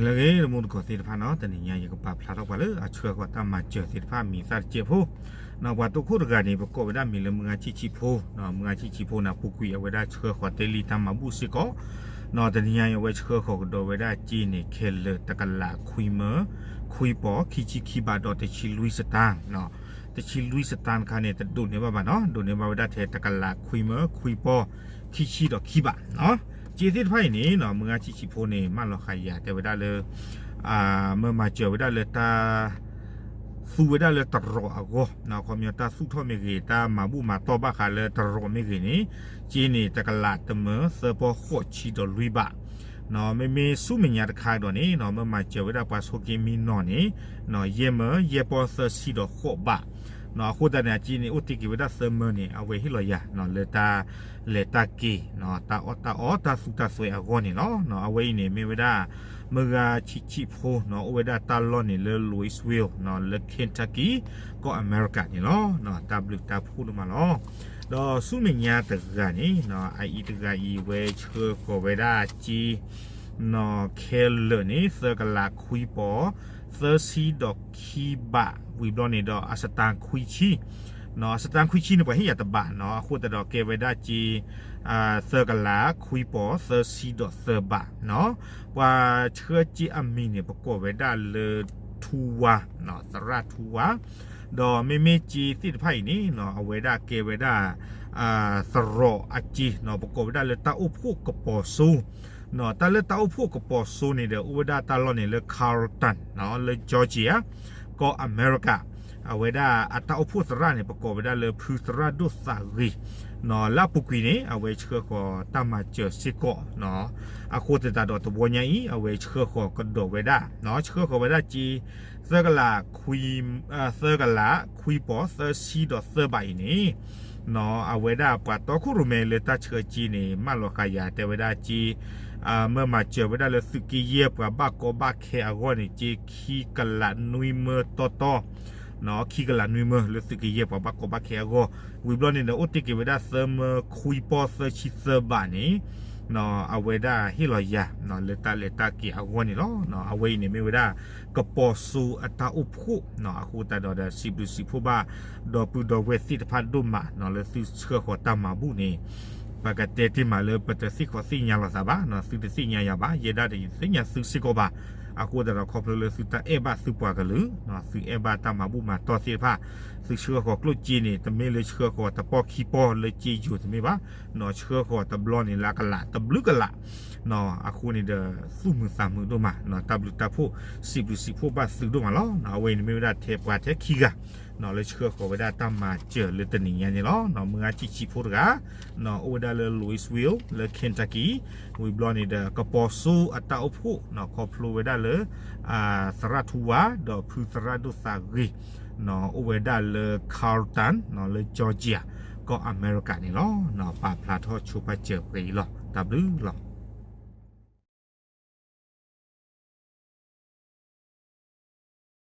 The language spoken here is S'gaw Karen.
လၢအဂ့ၤ တမူတကိးသ့ၣ်တဖၣ်နီၤ, တနံၤညါယကပာ်ဖျါထီၣ်ပှၤလၢအဆှၢဃီၤတၢ်မၤစၢၤသ့ၣ်တဖၣ် မံၤသၣ်တစဲးဖိ, ပှၤတိခိၣ်တဂၤန့ၣ် ပကိးဝဲဒၣ်မံၤလၢမုၢ်ဂၤဆံးဆံးဖိ, မုၢ်ဂၤဆံးဆံးဖိန့ၣ် အပူၤကွံာ်အဝဲဒၣ်ဆှၢဃီၤတ့ၢ်လံတၢ်မၤဘူၣ်စ့ၢ်ကီး, တနံၤညါအံၤ အဝဲဆှၢဃီၤကဒီးဝဲဒၣ်စ့န့ၣ် ခဲလၢာ်တကလးခွံမၢ ခွံပီၤ ခံဆံခံဘးဒီးတဆံလွံၢ်စတၢၣ် တဆံလွံၢ်စတၢၣ်တခါန့ၣ် တဒိးန့ၢ်ဘၣ်ဘၣ်နီၤ, ဒိးန့ၢ်ဘၣ်ဝဲဒၣ်ထဲတကလးခွံမၢ ခွံပီၤ ခံဆံဒီးခံဘးနီၤ. စ့သ့ၣ်တဖၣ်အံၤန့ၣ်နီၤ မုၢ်ဂၤဆံးဆံးဖိန့ၣ် မၢလီၤဃာ်ယၤတဲဝဲဒၣ်လၢ မၢမၤစၢၤဝဲဒၣ်လၢတၢ် သူဝဲဒၣ်လၢတရီးအဂီၢ်, ခီပညီတၢ်သူၣ်ထီၣ်မ့ၢ်ဂ့ၤ တၢ်မၤဘူၣ်မၤတီၢ်ဘၣ်ဃးလၢတရီးမ့ၢ်ဂ့ၤန့ၣ်, စ့န့ၣ် တကလးတမၢ သၢပီၤဃိးဆံဒီးလွံၢ်ဘး မ့မ့ၢ်ဆူမဲာ်ညါတခါကဒီးန့ၣ် မၢမၤစၢၤဝဲဒၣ်ပှၤဆိးက့မံနီၤန့ၣ် ယဲၢ်မၢ ယဲၢ်ပီၤသၢဆံဒီးဃိးဘး, အဃိသတးန့ၣ် အစ့န့ၣ် အိၣ်တ့ၢ်က့ၤဝဲဒၣ်သၢမၢန့ၣ် အဝဲဟ့ၣ်လီၤယၤ လၢတၢ်လဲၤတၢ်က့ၤ တၢ်အီၣ်တၢ်အီ တၢ်သူတၢ်စွဲအဂီၢ်န့ၣ်လီၤ. အဝဲအံၤန့ၣ် မ့ၢ်ဝဲဒၣ် မုၢ်ဂၤဆံးဆံးဖိနီၤ အိၣ်ဝဲဒၣ်တၢ်လီၢ်န့ၣ်လၢ Louisville လၢ Kentucky ကီၢ်အမဲရကၤန့ၣ်လီၤ. တၢ်ဘျုးတၢ်ဖှိၣ်ဒိၣ်မးလီၤ. ဒီးဆူမဲာ်ညါတဂၤန့ၣ် အအံၤတဂၤအံၤ ဝဲဆှၢဃီၤဝဲဒၣ်စ့ ခဲလၢာ်န့ၣ် သၢကလးခွံပီၤ သၢဆံဒီးခံဘး ဝံၤဘျီန့ၣ်ဒီး အစတၣ်ခွံဆံ အစတၣ်ခွံဆံန့ၣ် ပှၤဟ့ၣ်ယၤတဘးနီၤ, အဃိသတးဒီးကဲဝဲဒၣ်စ့ သၢကလးခွံပီၤ သၢဆံဒီးသၢဘးနီၤ. ပှၤဆှၢစ့အမံၤန့ၣ် ပကိးဝဲဒၣ်လၢ ထူဝါ, သရၣ်ထူဝါ, ဒီးမ့မ့ၢ်စ့သ့ၣ်တဖၣ်အံၤန့ၣ် အဝဲဒၣ်ကဲဝဲဒၣ် သရိာ်အစ့နီၤ, ပကိးဝဲဒၣ်လၢတၢ်အိၣ်ဖှိၣ်ကပီၤစိ တၢ်လၢတၢ်အိၣ်ဖှိၣ်ကပီၤစိန့ၣ်ဒီး အိၣ်ဝဲဒၣ်တၢ်လီၢ်န့ၣ်လၢ Carrollton လၢ Georgia ကီၢ်အမဲရကၤ, အဝဲဒၣ်အတၢ်အိၣ်ဖှိၣ်သရၣ်န့ၣ် ပကိးဝဲဒၣ်လၢဖုသရၣ်ဒိၣ်သးဂ့ၤ, လၢအပူၤကွံာ်န့ၣ် အဝဲဆှၢဃီၤတၢ်မၤစၢၤစ့ၢ်ကီး, အဃိသတးဒီးတဘျီညါအံၤ အဝဲဆှၢဃီၤကဒီးဝဲဒၣ်, ဆှၢဃီၤဝဲဒၣ်စ့ သၢကလး သၢကလး ခွံပီၤ သၢဆံဒီးသၢဘးအံၤန့ၣ် အဝဲဒၣ်ပှၤတီခိၣ်ရိၣ်မဲလၢတၢ်ဆှၢစ့န့ၣ် မၢလီၤဃာ်ယၤတဲဝဲဒၣ်စ့ မၢမၤစၢၤဝဲဒၣ်လၢသုးက့ယဲၢ်ပှၤဘၣ်ကီဘၣ်ခဲအဂီၢ်န့ၣ် စ့ခံကလးနွံမၢတီတီ, ခံကလးနွံမၢလၢသုးက့ယဲၢ်ပှၤဘၣ်ကီဘၣ်ခဲအဂီၢ်, ဝံၤဘျီန့ၣ်ဒီး အိၣ်တ့ၢ်က့ၤဝဲဒၣ်သၢမၢခွံပီၤသၢဆံသၢဘးန့ၣ် အဝဲဒၣ်ဟ့ၣ်လီၤယၤ လၢတၢ်လဲၤတၢ်က့ၤအဂီၢ်န့ၣ်လီၤ. အဝဲအံၤန့ၣ်မ့ၢ်ဝဲဒၣ် ကပီၤစိအတၢ်အိၣ်ဖှိၣ်, အဃိသတးဒီးဒီး စံးဘျုးစံးဖှိၣ်ဘၣ် ဒီပုၢ်ဒီဝဲၢ်သ့ၣ်တဖၣ်ဒိၣ်မး လၢသုဆှၢဃီၤတၢ်မၤဘူၣ်န့ၣ် ပကတဲတ့ၢ်မးလၢပတသ့ၣ်ခီသ့ၣ်ညါလိာ်သးဘၣ်, သုတသ့ၣ်ညါယၤဘၣ်, ယဲဒၣ်ဒီးယတသ့ၣ်ညါသုစ့ၢ်ကီးဘၣ်. အဃိသတးဒီးခီဖျိလၢသုတၢ်အဲၣ်ဘၣ်သုပှၤကလုာ်, သုအဲၣ်ဘၣ်တၢ်မၤဘူၣ်မၤတီၢ်သ့ၣ်တဖၣ်, သုဆှၢဃီၤကျိၣ်စ့န့ၣ် တမ့ၢ်လၢဆှၢဃီၤတပီၢ်ခံပီၢ်လၢစ့ယိၤတမ့ၢ်ဘၣ်, ဆှၢဃီၤတဘျီန့ၣ်လၢအကလးတဘျုးကလး အဃိန့ၣ်ဒီး သူၣ်မုာ်သးမုာ်ဒိၣ်မး, တၢ်ဘျုးတၢ်ဖှိၣ် စံးဘျုးစံးဖှိၣ်ဘၣ်သုဒိၣ်မးလီၤ. အဝဲအံၤန့ၣ်မ့ၢ်ဝဲဒၣ်ထဲပှၤထဲခံဂၤ လၢဆှၢဃီၤဝဲဒၣ်တၢ်မၤစၢၤလၢတနံၤညါန့ၣ်လီၤ. မုၢ်ဂၤဆံးဆံးဖိတဂၤ အိၣ်ဝဲဒၣ်လၢ Louisville လၢ Kentucky, ဝံၤဘျီန့ၣ်ဒီး ကပီၤစိအတၢ်အိၣ်ဖှိၣ် ခီဖျိဝဲဒၣ်လၢ သရၣ်ထူဝါ ဒီးဖုသရၣ်ဒိၣ်သးဂ့ၤ အိၣ်ဝဲဒၣ်လၢ Carrollton လၢ Georgia ကီၢ်အမဲရကၤန့ၣ်လီၤ. ပာ်ဖျါထီၣ်ဆိပာ်စၢၤပှဲၤအံၤလီၤ. တၢ်ဘျုးလီၤ.